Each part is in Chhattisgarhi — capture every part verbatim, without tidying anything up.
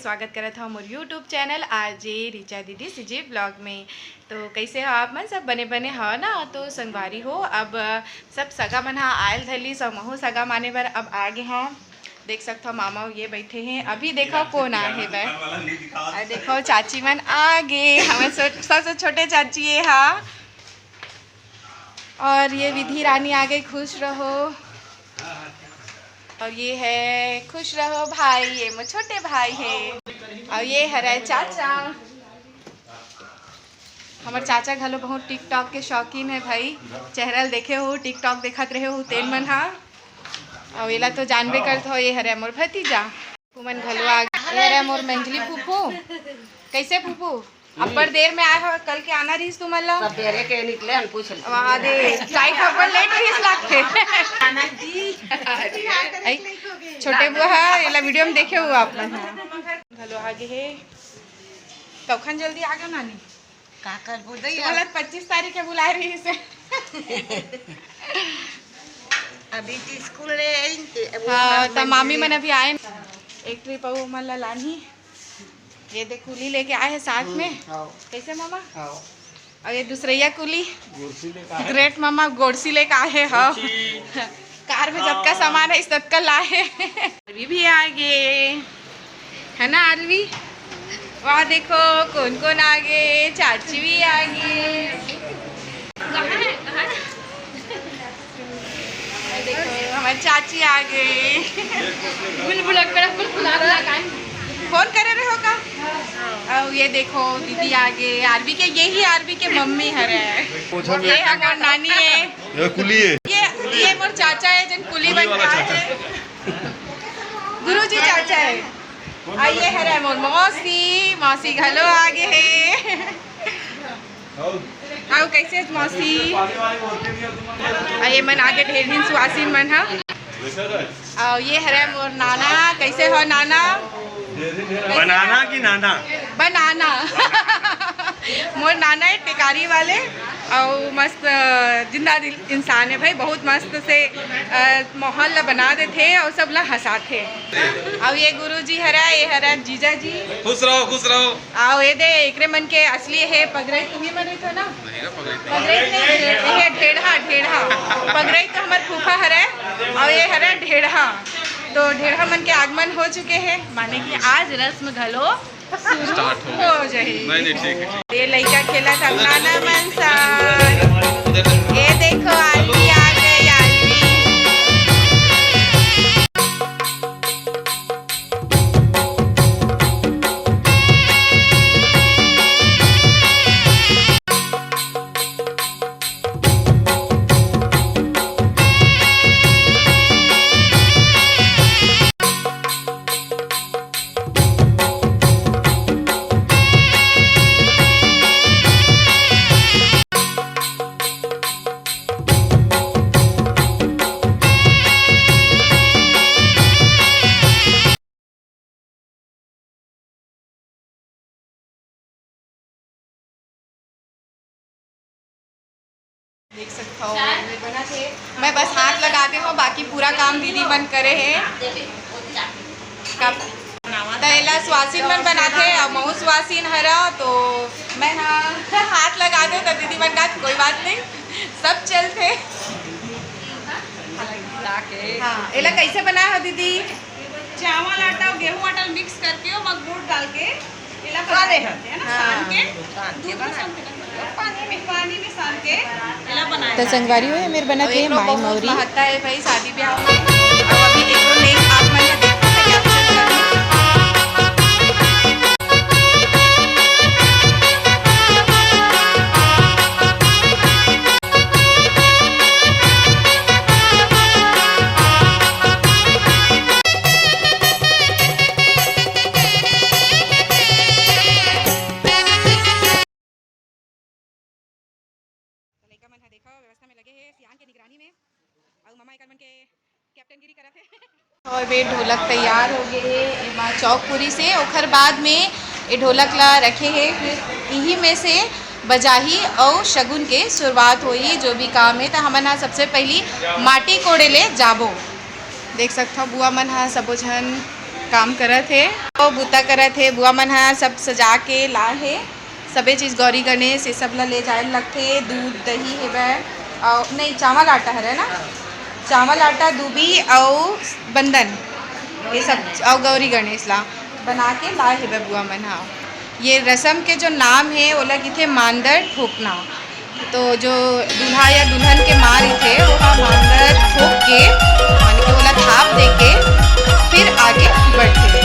स्वागत करत हव मोर YouTube चैनल आरजे रिचा दीदी सीजी ब्लॉग में। तो कइसे हो आप मन? सब बने बने हो ना? तो संगवारी हो, अब सब सगा मन ह आयल धरलिस, सब महू सगा माने बर अब आ गे हव। देख सकत हो मामा ये बइठे हे, अभी देखो कोन आए हे बर। अउ देखो चाची मन आ गे, हमर सो-, सबसे छोटे चाची ये हा। अउ ये विधि रानी आ गे, खुश रहो। अउ ये हे खुश रहो भाई, ये मोर छोटे भाई हे। अउ ये हरे चाचा, हमर चाचा घलो बहुत TikTok के शौकीन हे भाई। चेहरा ल देखे हो, TikTok देखत रहे हो तेन मन हा। अउ एला तो जानबे करत हो, ये हरे मोर भतीजा। तुमन घलो आ गे। ये हरे मोर मंझली फूफू। कइसे फूफू? अब्बड़ देर में आए हो, कल के आना रहिस तुमन ला। सबेरे के निकले हन, पूछ ले। वाह दे, flight अब्बड़ late रहिस लागथे। अई, छोटे बुआ हा, एला video में देखे हो आप मन। घलो आ गे हे। तौखन जल्दी आ गे नानी। का करबो दई तुमन ला अब? पच्चीस तारीख के बुलाए रहिस हे। अभी तो स्कूल ले आइन के, अब हाँ, वहाँ त मामी मंदिर मन अभी आए। एक trip अउ मन ला लानही। ये देख, कुली लेके आए हे साथ में। हम्म, हाँ। कइसे मामा? हाँ। अउ ये दूसरइया कुली? गोरसी लेके आए। Great मामा गोरसी लेके आए हे, हाँ। गोरसी। कार में जतका हाँ। सामान हे, ततका लाए हे। अभी भी आ गे। है ना आरवी? वाह, देखो कोन कोन आ गे, चाची भी आ गे। देखो, हमर चाची आ गे। बुलबुला कड़ा बुलबुला ला कान। फोन करे रहे हो का? अउ ये देखो, दीदी आ गे। आरवी के, यही आरवी के मम्मी हरे। ये हमर नानी हे। ये कुली हे। ये, ये मोर चाचा हे, जेन कुली कुली बन वाला के आए चाचा। हे। गुरुजी चाचा हे। अउ ये हरे मोर मौसी, मौसी घलो आ गे हे। अउ कइसे मौसी? अउ ये मन आ गे, ढेर दिन सुवासिन मन ह। अउ ये हरे मोर नाना, कइसे हो नाना? बनाना कि नाना? बनाना। मोर नाना हे टेकारी वाले, अउ मस्त, अ, जिंदा दिल इंसान हे भाई, बहुत मस्त से, अ, माहौल ला बना देथे अउ सब ला हंसाथे। अउ ये गुरुजी हरे, ये हरे जीजा जी। खुश रहो, खुश रहो। अउ ये दे, एकरे मन के असली हे पगरई, तुम्ही मन रहिथो ना? नहीं ना, पगरई नहीं। पगरई नहीं, ये ढेढ़ा, ढेढ़ा। पगरई तो हमर फूफा हरे, अउ ये हरे ढेढ़ा। तो ढेढ़ा मन के आगमन हो चुके हे, माने कि आज रस्म घलो शुरू start हो हो जाही। नहीं, नहीं, ठीक है, ठीक। ये लइका खेलत हे नाना मन संग। ये देखो, आरवी आ गे, आरवी। देख सकथव, मैं बस हाथ लगा दे हव, बाकी पूरा काम दीदी मन करे हे। त एला सुवासिन मन बनाथे, अउ महू सुवासिन हरव, तो मैं ह हाथ लगा दे त दीदी मन का कोई बात नहीं, सब चलथे। हाँ, एला कइसे बनाए हो दीदी? चावल आटा अउ गेहूं आटा ल mix करके ओमा गुड़ डाल के एला बनाए जाथे, है ना? हाँ। सान के, सान के दूध में बनाए। सान के, पानी में, पानी में सान के एला बनाए त जाथे। संगवारी हो, ये मेर बनत हे माई मौरी। महत्ता हे भाई, शादी ब्याह में। अब अभी एकरो नहीं आप मन के देखो, मैं capture करूँ। लइका मन ह देखो व्यवस्था में लगे हे, सियान के निगरानी में, अउ ममा एकर मन के कैप्टनगिरी करत हे। अउ ये ढोलक तैयार हो गे हे, एमा चौक पुरी से, ओखर बाद में ये ढोलक ला रखे हे, फिर इही में से बजाही अउ शगुन के शुरुआत होही। जो भी काम हे, त हमन ह सबसे पहिली माटी कोड़े ले जाबो। देख सकथव, बुआ मन ह सबो झन काम करत हे, वो बूता करत हे। बुआ मन ह सब सजा के लाए हे, सबे चीज, गौरी गणेश, ये सब ला ले जाए ल लगथे। दूध, दही हेवय, अउ नहीं, चावल आटा हरे ना, चावल आटा, दूबी अउ बंदन, ये सब, अउ गौरी गणेश ला बना के लाए हेवय बुआ मन ह। ये रसम के जो नाम हे, ओला किथे मांदर ठोकना। तो जो दूल्हा या दुल्हन के माँ रहिथे, ओहा मांदर ठोक के, माने कि ओला थाप दे के, फिर आगे बढ़थे।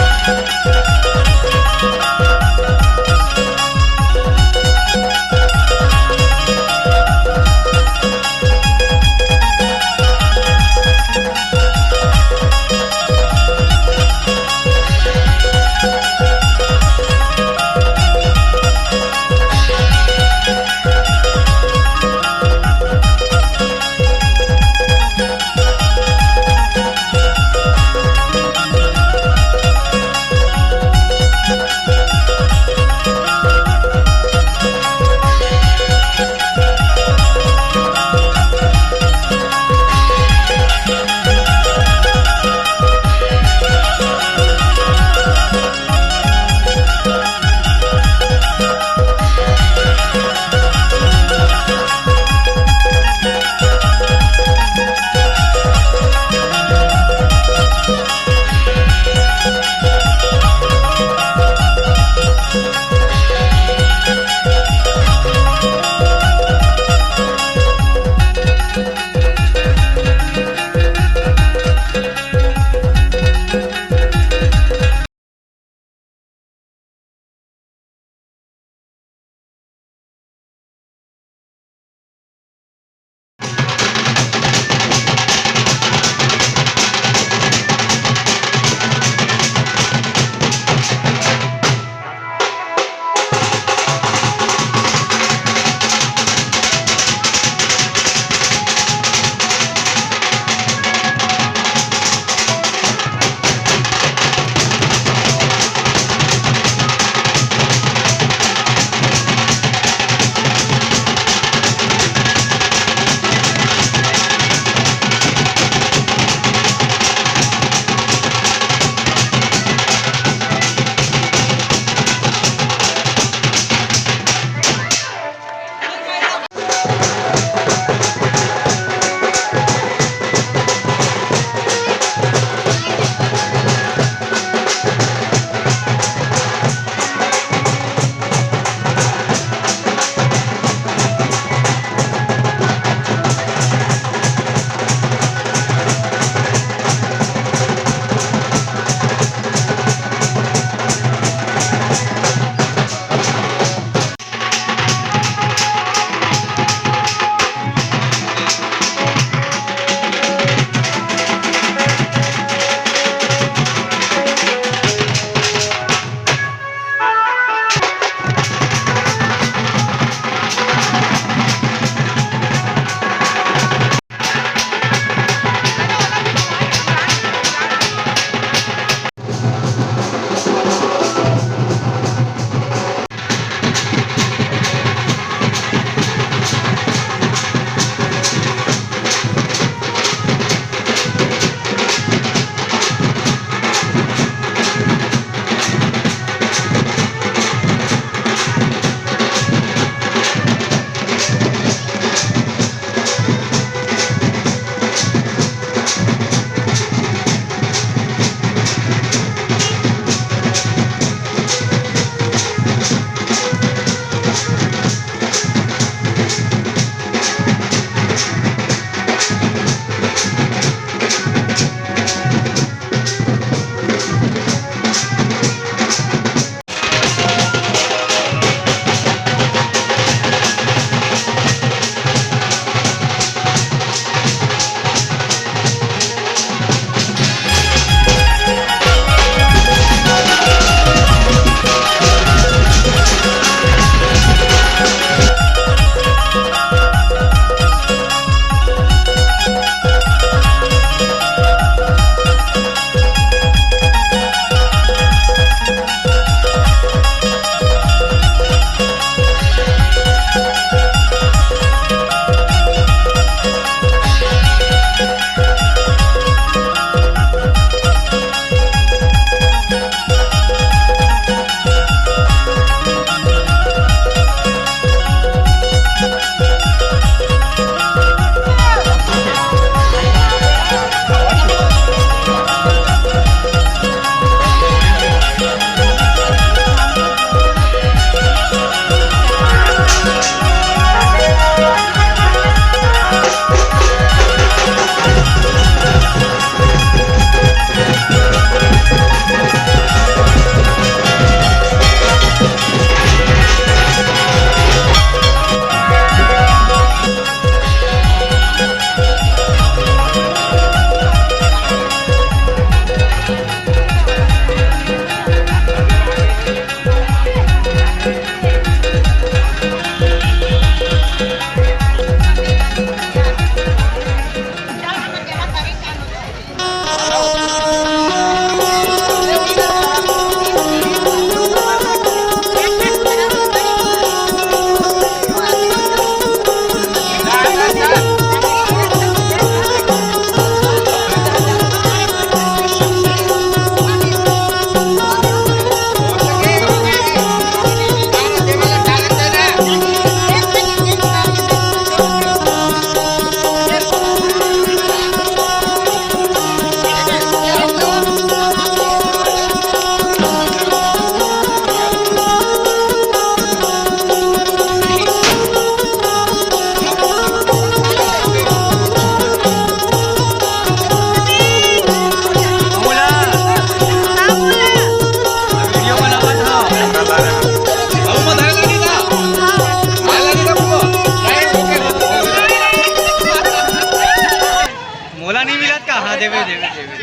देवे, देवे, देवे।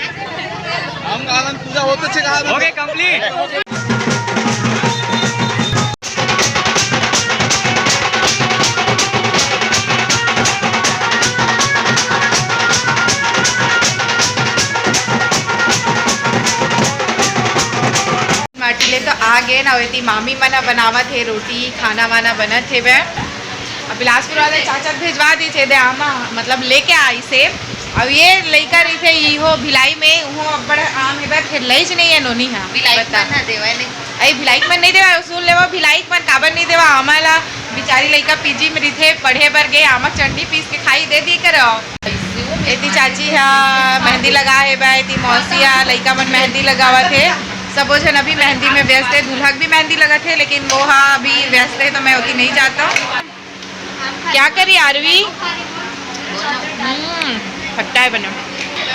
हम गालन पूजा होते छे कहा। ओके, complete। माटी ले तो आ गे ना, एती मामी मन ह बनावत हे रोटी, खाना वाना बनत हेवय। अब बिलासपुर वाले चाचा भेजवा दी थे दे आमा, मतलब लेके आई से। अब ये लइका रहिथे इहो भिलाई में, उहो अब्बड़ आम हेवय, फेर लइच नहीं है नोनी हा। भिलाई बता। मन ह देवय नहीं। अई भिलाई मन नहीं देवा, सुन लेवा, भिलाई मन काबर नहीं देवा आमा ला। बिचारी लइका पीजी में रहिथे, पढ़े बर गे, आमा चटनी पीस के खाई दे दी करो। एती चाची हा मेहंदी लगा हेवय, एती मौसी हा लइका मन मेहंदी लगावत हे। सबो झन अभी मेहंदी में व्यस्त हे, दूल्हा के भी मेहंदी लगत हे, लेकिन वो हा अभी व्यस्त हे, तो मैं ओती नहीं जाता हूँ। क्या करी आरवी? हम्म, खट्टा है बना।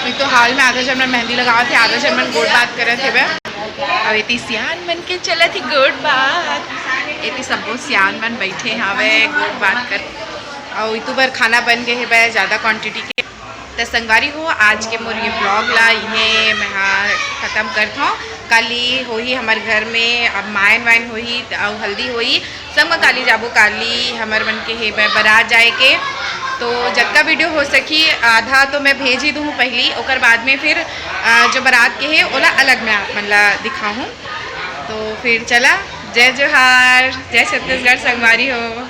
अभी तो हाल में आधा झन मन मेहंदी लगावत हे, आधा झन मन गोठ बात करत हेवय। अब एती सियान मन के चलत हे गोठ बात। एती सबो सियान मन बैठे हावय, गोठ बात कर। अउ इतू बर खाना बन गे हेवय ज्यादा quantity के। त संगवारी हो, आज के मोर ये vlog ला इहें मैं हा खत्म करत हौं। काली होही हमर घर में अब मायन वायन होही त अउ हल्दी होही, सब में काली जाबो। काली हमर मन के हे ब-, बारात जाए के, तो जतका video हो सकी आधा तो मैं भेज ही दूँ पहली, ओकर बाद में फिर अ, जो बारात के हे ओला अलग मैं आप मन ला दिखाहूँ। तो फिर चला, जय जोहार, जय छत्तीसगढ़ संगवारी हो।